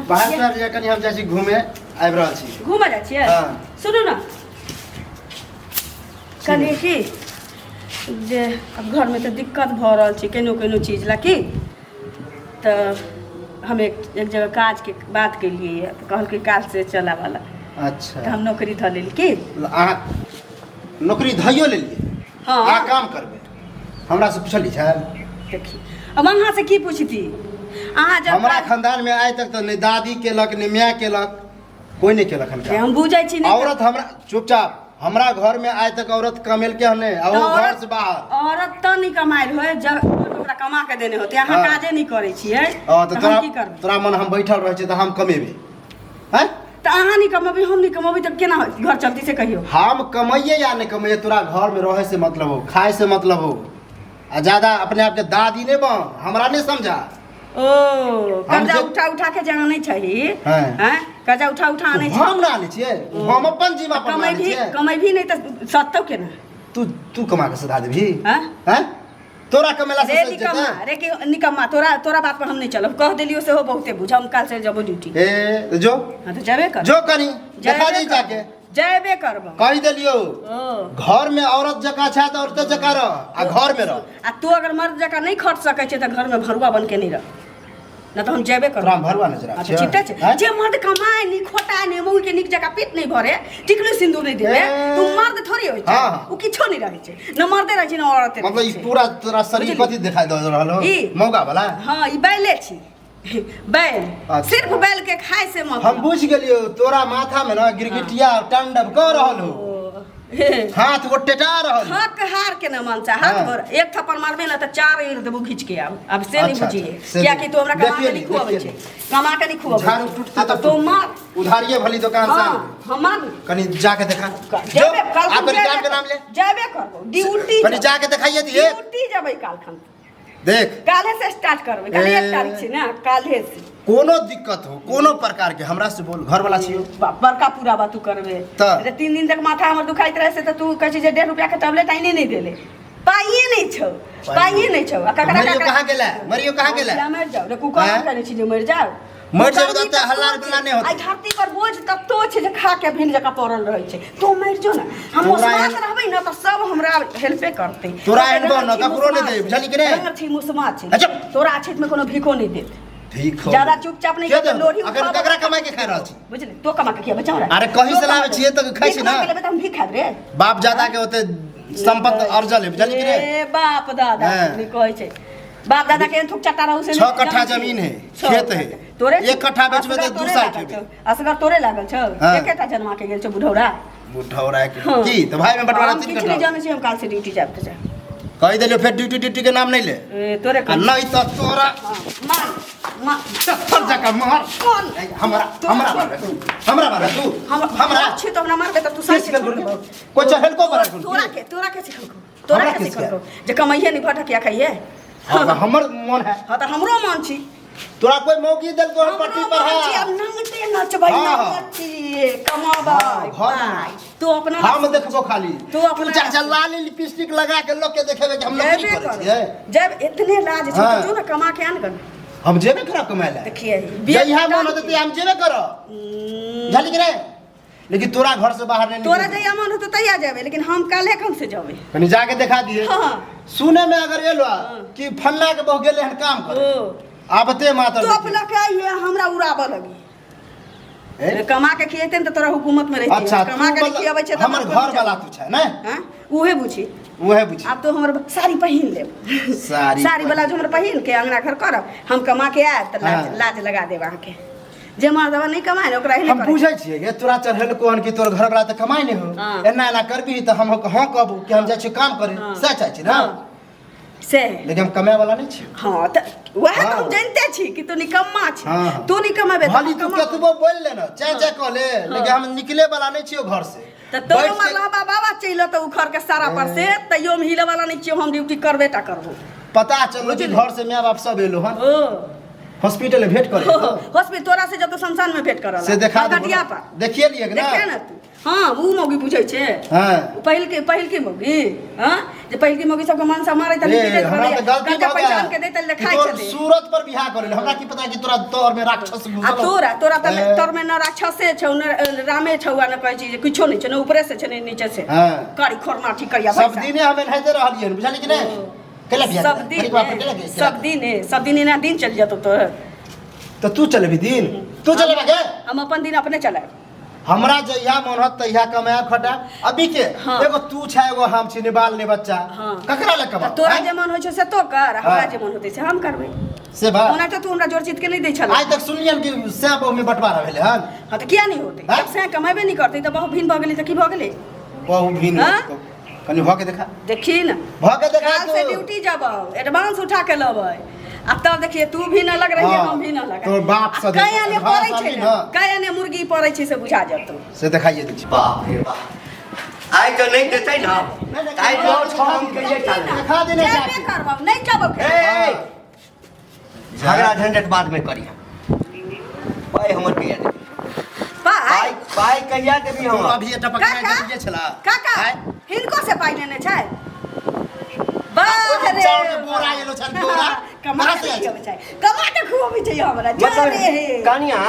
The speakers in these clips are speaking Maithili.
बाहर तर जा कनी हम जाइ छी घूमे आबि रहल छी। घूमऽ जाइ छियै? हाँ। सुनू ने, कहलियै कि जे आब घरमे तऽ दिक्कत भऽ रहल छै केनो केनो चीज लए की, तऽ हम एक एक जगह काजके बात केलियै यऽ तऽ कहलकै काल्हिसँ चलऽ वाला। अच्छा। तऽ हम नौकरी धऽ लेली की। अहाँ नौकरी धैयो लेलियै? हाँ। अहाँ काम करबै, हमरा से पूछली छै? देखी, अब अहाँ से की पूछती अहाँ जब हमरा खानदान में आइ तक तऽ नहि दादी केलक, नहि माय केलक, कोई नहि केलक हन काम। हम बुझै छी नहि। औरत हमरा चुपचाप, हमरा घर में आइ तक औरत कमेलके हन नहि, आ तऽ ओ घर औरत से बाहर। औरत तऽ नहि कमायल होय जब ओकरा कमा के देने होते। अहाँ काजे नहि करै छियै। हँ, तऽ तऽ तोरा हम की करबै? तोरा मन हम बैठल रहै छियै तऽ हम कमेबै हैं? तऽ अहाँ नहि कमेबै, हम नहि कमेबै, तऽ केना घर चलती से कहियौ। हम कमैये या नहि कमैये, तोरा घर में रहै से मतलब हो, खाए से मतलब हो, आ ज्यादा अपने आप के दादी नहि बन, हमरा नहि समझा। ओ कर्जा उठा उठा के जे आनै छही। हाँ। हैं, कर्जा उठा उठा आनै छही। हम ना आनै छियै, हम अपन जीवा पर कमै आनै भी छियै। कमै भी नहि तऽ सत्तौ केना? तू तू कमा के सधा देबही? हैं? हैं? तोरा कमेला से रे सध निकम्मा जेतै? रे के निकम्मा, तोरा तोरा बात पर हम नहीं चलब, कह देलियो सेहो बहुते बुझ। हम काल से जबो ड्यूटी। ए जो। हाँ तो जेबे कर। जो कनी देखा जेबे दी जाके। जेबे करबो। कहि देलियो। ओ घर में औरत जकाँ छै तऽ औरत जकाँ रह आ घर में रह। आ तू अगर मर्द जकाँ नहीं खट सकै छै तऽ घर में भरुआ बन के नहीं रह, ना तऽ हम जेबे करब। तोरा में भरुआ नजर आबै अच्छा छै? चिन्ता छै। हैं? जे मर्द कमाए नहीं, खोटाए नहीं, मौगी के नीक जकाँ पेट नहीं भरे, टिकली सिंदूर नहीं देवे, ए। तू मर्द थोड़ी होइ छै। हाँ। उ किछो नहीं रहै छै, न मर्दे रहै छै न औरते रहै मतलब ई छै। पूरा तोरा शरीर बुझली? कथी देखाई दऽ रहल हो? ई। मौका वाला? हाँ, ई बैले छी, बैल। अच्छा। सिर्फ बैल के खाए से मतलब। हम बुझ गेलियो, तोरा माथा में ना गिरगिटिया टांडव कऽ रहल हो, ओ, हे। हाथ गो टेटा रहल हो। थक हार के न मन चाह हाथ हाँ। भर एक थप्पड़ मारबे न तऽ चार एड़ देबो घींच के। आब आब से नहीं अच्छा, बुझिए। अच्छा, से किया नहीं। कि तू हमरा कमा के देखिए नहीं ली, खुआबै देखिए छै, कमा के नहीं खुआबै झाड़ू छै। टूटते तऽ तो मार। उधारिये भली दुकान से हाँ आनबै। हम मार। कनी जाके देखा जो। जेबे काल। आप कनी काम के नाम ले। जेबे करबो ड्यूटी। कनी जाके देखाइए दिए। ड्यूटी जेबै काल खन। देख। काल्हे से स्टार्ट करबै, काल्हे ए। 1 तारीख छै ने, काल्हे से। कोनो दिक्कत हो कोनो प्रकार के हमरा से बोल, घर वाला छियो। बड़का पूरा बात तू करबे। तऽ? जे 3 दिन तक माथा हमर दुखाइत रहे से तऽ तू कहै छै जे 1.5 रुपया के टैबलेट आइने नहि देले, पाइए नहि छौ, पाइए नहि छौ। आ ककरा मरियो ककरा कहाँ गेलै? मरियो कहाँ गेलै? हम मरि जाउ रे कुकर हैं? करै छी जे मरि जाउ। मरि जेबै तऽ गर्मी ओते हल्ला तत्तो गुल्ला नहि छै। होतै। आइ धरती पर बोझ तत्तो छै जे खा के भिन जकाँ पड़ल रहै छै। तू मरि जो ने, हम तोरा मुसमात एहन रहबै ने तऽ सब हमरा हेल्पे करतै। तोरा एहन बहन रंग छी ककरो नहि मुसमा देबै, छै। बुझलही कि नहि? रंग छी मुसमा छै। अच्छा। तोरा अछैत में कोनो भीखो नहि देत। ठीक हो। ज्यादा चुपचाप नहि के करतै, देबै? लोढ़ी अखन उठाबऽ। ककरा कमाइ के खा रहल छी? बुझली, तो कमा के खियाबै छौ रे? अरे कहीं तो से कमा लाबै के- छियै तऽ खाइ भीख छी ना। मांगि के लेबै तऽ हम भीख खायब रे? बाप दादा के ओते संपत्ति अर्जल है, बुझलही कि नहि? ए बाप दादा हाँ। नहीं कहै छै, बाप दादा के थुक चट्टा रहू से 6 नहीं कट्ठा जानै छी। जमीन है, 6 खेत है। कट्ठा। तोरे 1 कट्ठा बेचबै तऽ असगर 2 तोरे साल लागल खेबै। छौ। असगर तोरे लागल छौ। हाँ। एकेटा जन्मा के गेल छौ बुढ़ौरा। बुढ़ौरा के हाँ। की तऽ भाई में बंटवारा हम 3 किछु नहि कट्ठा। जानै छी, हम काल से ड्यूटी जायब तऽ जायब। कहि देलियौ, फेर ड्यूटी ड्यूटी के नाम नहि ले। ए, तोरे आ कहै छी। नहि तऽ तोरा हाँ, मार मार चप्पल जकाँ मार। कोन? ए, हमरा हमरा मारबे तू? हमरा मारबे तू? हम हमरा छी तऽ हमरा मारबे तऽ तू साइड से के छोड़ दे। कोई चढ़ेलको पर एखन? तोरा के सिखलको? तोरा हमरा के के सिखलको जे कमाइहे नहीं भटकिया खाइहे? हाँ, तऽ हमर मन है। हाँ तऽ हमरो मन छी। तोरा कोई मौगी देलको हन हमरो पट्टी पर? मन छी। है आब नंगटे नचबै। हाँ, हाँ। नंगटे कमाबै। हाँ, घर में। पाइ। तू अपना हम देखबो खाली। तू अपना तू चाचा लाल लिपस्टिक लगा के लोग के देखेबे कि हम नौकरी जेबे करै करब। छियै। जब इतने लाज छै हाँ। तऽ जो ने कमा के आन गन। हम जेबे करब कमाय लए। देखिए। जहिया मन होतै तहिया हम जेबे करब, बुझलही कि नहि? लेकिन तोरा घर से बाहर नहीं तोरा निकलबै। जहिया मन होतौ तहिया जेबै, लेकिन हम काल्हे खन से जेबै। कनी जाके देखा दिए। हाँ। सुने में अगर एलो कि फन्ना के बहु गेले हन काम करे, ओ आबते मातर तोप देखिए। लऽ के आइए हमरा उड़ाबऽ लगी। ए? कमा के खिएते ने तऽ तोरा हुकूमत में रहिते। अच्छा, कमा तू के मतलब खियाबै छै तऽ हमर अपन घर वाला तू छै ने? हाँ, उहे बुझी। उहे बुझी। आब तो हमर साड़ी पहिन लेब। साड़ी। साड़ी ब्लाउज हमर पहिन के अंगना घर करब, हम कमा के आयब तऽ लाज हाँ। लाज लगा देब अहाँके। जे मर्दवा नहीं कमाए ने ओकरा एहने हम करै। बुझै छियै गे, तोरा चढ़ेल कोहन कि तोर घर वाला तऽ कमाइ नहि हो। हाँ। एना एना करबी तऽ हम हाँ कहबू कि हम जाइ छियै काम करे। हाँ। सएह चाहै छी ने? हाँ। से है। लेकिन हम कमाए वाला नहि छियै। हाँ तऽ वएह तऽ हम हाँ। जानिते छी कि तू निकम्मा छी। हाँ, हाँ। तू नहीं कमेबे तऽ भली हम तू कमाबो। कतबो बोल ले ना, चाहे चाहे कह ले, लेकिन हम निकले वाला नहीं छियो घर से। तऽ तोरो बैठ के- मरलहबा बाबा चलि तऽ उखड़ के सारा पर से तैयो हम हिले वाला नहीं छियो, हम ड्यूटी करबे टा करबो। पता चललो कि घर से my बाप सब एलो हन। ओ हॉस्पिटल में भेंट करे हॉस्पिटल तोरा से जब तो शमशान में भेंट करल से देखा दे कटिया पर देखिए लिए ना देखिए ना तू हाँ ऊ मौगी बुझै छै हाँ पहिल के पहिल के मौगी हाँ जे पहिल के मौगी सबके मनसा मारै त ए, लिखि हमरा दैत तऽ गलती कर्जा भऽ पैसा गेल। आन के दैत कि लिखाइ तोर छलै सूरत पर बियाह करे हमरा की पता कि तोरा तोर में राक्षस आ घुसल तोरा तोरा तऽ ए। तोर में न राक्षसे छौ न रामे छौ आ न कहै छी जे किछो नहि छौ न ऊपरे से छै न नीचे से हाँ। कारी खोरना ठीक करिया सब भैंसा। दिने हम एनाहिते रहलियै बुझलियै कि नहि केला बियाह सब केला? दिन कनिक बाप रे, केला बियाह? सब दिन सब दिन एना दिन चलि जेतौ तोहर तऽ तू चलेबी दिन तू चलेबा के हम अपन दिन अपने चलायब हमरा जहिया मन होत तहिया कमायब खटायब अभी के हाँ। एगो तू छै एगो हम छी ने बाल ने बच्चा हाँ। ककरा ले कमाब तऽ तोरा आँय? जे मन होइ छौ से तो कर हमरा हाँ। जे मन होतै से हम करबै से बा ओना तऽ तू हमरा जोर चित के नहि दै छल आइ तक सुनलियन कि सैं बहु में बंटवारा भेलै हन हाँ तऽ किया नहि होतै हाँ? जब से कमेबे नहि करतै तऽ बहु भिन्न भऽ गेलै तऽ की भऽ गेलै बहु भिन्न हाँ? कनि भऽ के देखा देखी ने भऽ के देखा काल से तू। ड्यूटी जब एडवांस उठा के लबै आ तब देखिए तू भी न लग रही है हाँ, हम भी न लग तोर बाप से कै आने देखो, पड़ै हाँ, छै साली ने न। कै आने मुर्गी पड़ै छै से बुझा जेतौ से देखाइए दै छी बाप रे बाप आइ तऽ नहि देतै ने नहि, आइ नौ छओ हम कहिए चालू देखा देने जेबे जाके। करबौ नहि जबौ ए झगड़ा झंझट बाद में करिहा पाइ हमर कहिया देबी पाइ पाइ पाइ कहिया देबी तोरा हमर अभी टपकनाइ काका? जरूरी छला काका आँय? हिनको से पाइ लेने छै बाह रे चाउर के बोरा एलो छल, बोरा। कमा कहाँ के से आयल खुआबै छै कमा के खुआबै छै हमरा जा मतलब रे हे कनिया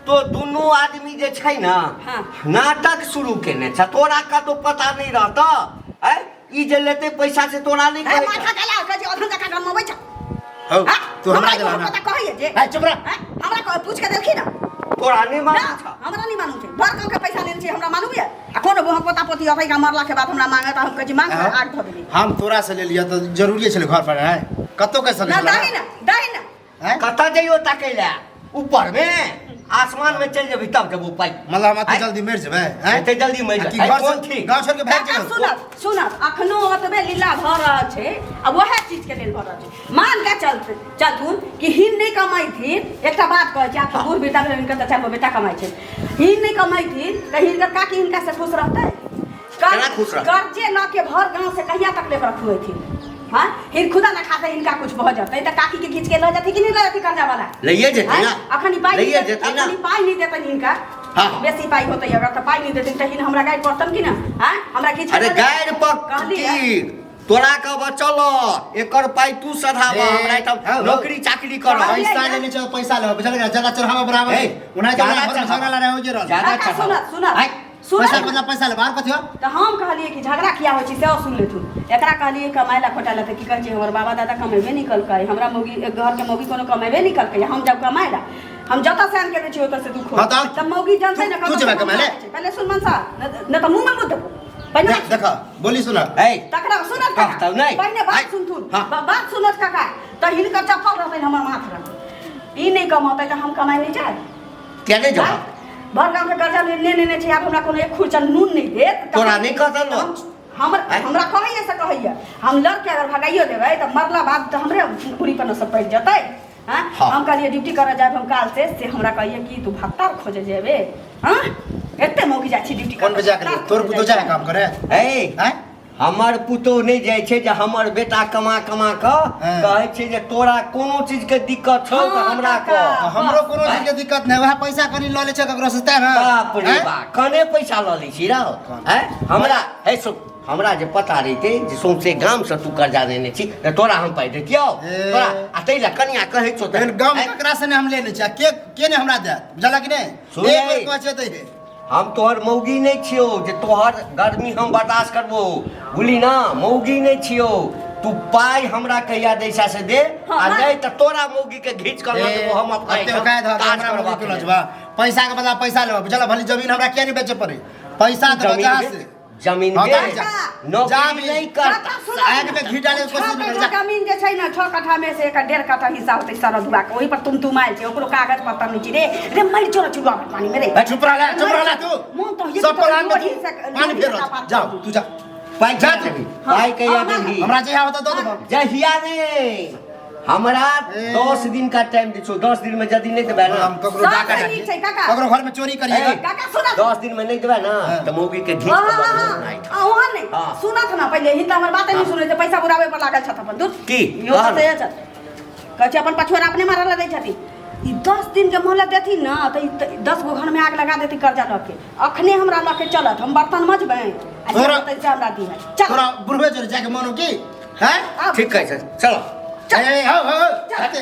तो दुनू आदमी जे छै ने हाँ। नाटक शुरू केने छै तोरा कतौ पता नहि रहत आँय ई जे लेतै पैसा से तोरा नहि हे कहै माथा गला कहै छै अधन जकाँ गमबै छै हौ हाँ? तू हमरा हमरा जला कोनो ना पता कहैए जे ए चुप रह हैं? हमरा पूछ के देलखिन ना तोरा नहि ना मालूम छौ हमरा नहीं मालूम छै भर गाँव के पैसा लेने छै हमरा मालूम ये आ कोनो बहु पोता पोती अबै का मरला के बाद हमरा मांगत हम कहै छी मांग हाँ? आग धऽ देली हम तोरा से ले लिया तऽ जरूरी छलै घर पर है कतौ कैसे ना दही ना दही ना हैं? कतऽ जइयो तकै लए ऊपर में आसमान में चलि जेबही तब देबो पाइ मतलब हम एते आँय? जल्दी मरि जेबै हैं? एते जल्दी मरि आ की जेबै। घर कोन से ठीक? गाँव छोड़ के भागि काका जेबै सुनब सुनब अखनो ओतबे लीला भऽ रहल छै आ वएह चीज के लेल भऽ रहल छै मान के चलते चलथुन कि हिन नहि कमैथिन एकटा बात कहै छी आब तऽ बूढ़ बेटा भेल हिनकर तऽ चारि गो बेटा कमाइ छै हिन नहि कमैथिन तऽ हिनकर काकी हिनका से खुश रहतै केना खुश रहतै? कर्जे लऽ के भर गाँव से कहिया तक लेकर खुएथिन हाँ हिन खुदा ना खाते हिनका कुछ भऽ जेतै तऽ काकी के घीच के लऽ जेतै कि नहि लऽ जेतै कर्जा वाला लैए जेतै ना अखन ई पाइ नहि लैए देतै जेतै ना अखन ई पाइ नहि देतनि हिनका हाँ। बेसी पाइ होतै अगर तऽ पाइ नहि देतनि तऽ हिन हमरा गारि पड़तनि कि ना हाँ हमरा घीच के अरे लऽ जेतै। गारि पक कहली है। की तोरा कहब चल एकर पाइ तू सधाब ए, हमरा एहिठाम हौ, हौ। नौकरी चाकरी कर कहलियै पैसा ना। लेने छौ पैसा लेबो बुझल ना ज्यादा चढ़ावा बराबर ए, ओना ज्यादा ज्यादा चढ़ावा। झगड़ा लड़ाई हो जे रहल ज्यादा काका चढ़ावा। सुनत सुनत आँय, सुनत पैसा के बदला पैसा लेबो आर कथी हो तऽ हम कहलियै कि झगड़ा किया होइ छै सेहो सुनि लेथुन एकरा कहलियै कमाइ लए खोटाइ लए तऽ की कहै छै हमर बाबा दादा कमेबे नहि कलकै हमरा मौगी घरके मौगी कोनो कमेबे नहि कलकै हम जब कमाइ लए हम जतऽ से आनि के दै छियै ओतऽ से दुख हाँ तऽ तऽ मौगी जनतै ने तू जेबे कमाइ लए? पहिले सुन मनसा नहि तऽ मुँहमे मुँह देबो पहिने देख देख बोली सुन ए तकरा सुनत काका कहतौ नहि। पहिने बात आइ। सुनथुन हाँ। बात सुनत काका तऽ हिनकर चप्पल रहतनि हमर माथ रहतै ई नहि कमौतै तऽ हम कमाइ नहि जायब किया नहि जब भर गाँव के कर्जा ले लेने छै आब हमरा कोनो एक खुरचन नून नहि देत तऽ तोरा नहि कहतन तऽ हमर आँय? हमरा कहैया से कहैया हम लड़के अगर भगाइयो देबै तऽ मरला बाद तऽ हमरे पूरी पर सब पड़ि जेतै हाँ हाँ। हम कहलियै ड्यूटी करऽ जायब हम काल से से हमरा कहैया कि तू भत्ता खोजे जेबे हाँ एते मौगी जाइ छी ड्यूटी कोन बजा के तोर पुतो जाए काम करे ए हैं हमर पुतोह नहि जाइ छै जे हमर बेटा कमा कमा कऽ हँ। कहै छै जे तोरा कोनो चीजके दिक्कत छौ तऽ हँ, हमरा काका। कह तऽ हमरो कोनो चीज के दिक्कत नहि वएह पैसा कनि लऽ लै छै ककरो से तैं ने बाप रे हैं? बा कने पैसा लऽ लै छी रौ कौन? हैं हमरा हे सुन हमरा जे पता रहितै जे सौंसे गामसँ तू कर्जा लेने छी तऽ तोरा हम पाइ दैतियौ ए। तोरा आ ताहि लए कनिया कहै छौ तऽ एहन गाम हैं? ककरा से नहि हम लेने छी आ के के नहि हमरा देत बुझलक कि नहि सुन एक बेर ले। कहै छै दै दे हम तोहर मौगी नहि छियौ जे तोहर गर्मी हम बर्दाश्त करबो बुझली ना मौगी नहि छियौ तू पाइ हमरा कहिया दै छै से दे हाँ, आ हाँ। नहि तऽ तोरा मौगी के घीच कऽ लऽ जेबो हम अपना एते एहिठाम औकात हऽ काज हमरा करबा मौगी के के लेल। लजबा पैसा के बदला पैसा लेबा बुझल भली जमीन हमरा किया नहीं बेचे पड़े पैसा देबा जमीन जहाँ बेच, से जमीन हाँ, बेच जा। नौकरी जा भी। नहि करता काका, सुनऽ आग में घी डाले के छह कोशिश नहीं कर कट्ठा जा जमीन जे छै ने छह कट्ठा में से एक डेढ़ कट्ठा हिस्सा होतै सरदुआ के ओहि पर तुम तुमायल छै ओकरो कागज पत्तर नहि छै रे रे मरि जो चुआ पानी में रे ए, चुप रह ले, चुप रह ले तू मोन तो ये सब प्लान में लोढ़ी तू से- पानी लोढ़ी फेर से रहल। पार जाओ तू जा पाइ जा कहिया तू। देबही पाइ कहिया हाँ, देबही हमरा जहिया होता दऽ देबो जहिया ने हमरा ए। 10 दिन का टाइम दै छौ 10 दिन में यदि नहि देबै ना हम ककरो सब डाका सही छै, काका। ककरो घर में चोरी करिएगा ए, काका सुनत 10 दिन में नहि देबै ना हाँ। तऽ मौगी के घीच हाँ, कऽ हाँ, लऽ हाँ, जेबै एहिठाम। हाँ, ओहन नहि हाँ। सुनत ना पहिले हिनका हमर बाते नहि सुनै छै पैसा बुराबै पर लागल छथि अपन दूर की? इहो कहल। तऽ सही छथि कहै छै अपन पछुआर अपने मारऽ लए दै छथिन। ई 10 दिन के मोहलत देथिन ने तऽ ई 10 गो घरमे आग लगा देथिन कर्जा लऽ के। अखने हमरा लऽ के चलत, हम बर्तन मजबै आ जे होतै से हमरा दिहे। चल। तोरा बुढ़बे जोरे जाके मानो की हैं? आब। ठीक कहै छै, चलो। ए, हो हो, हो।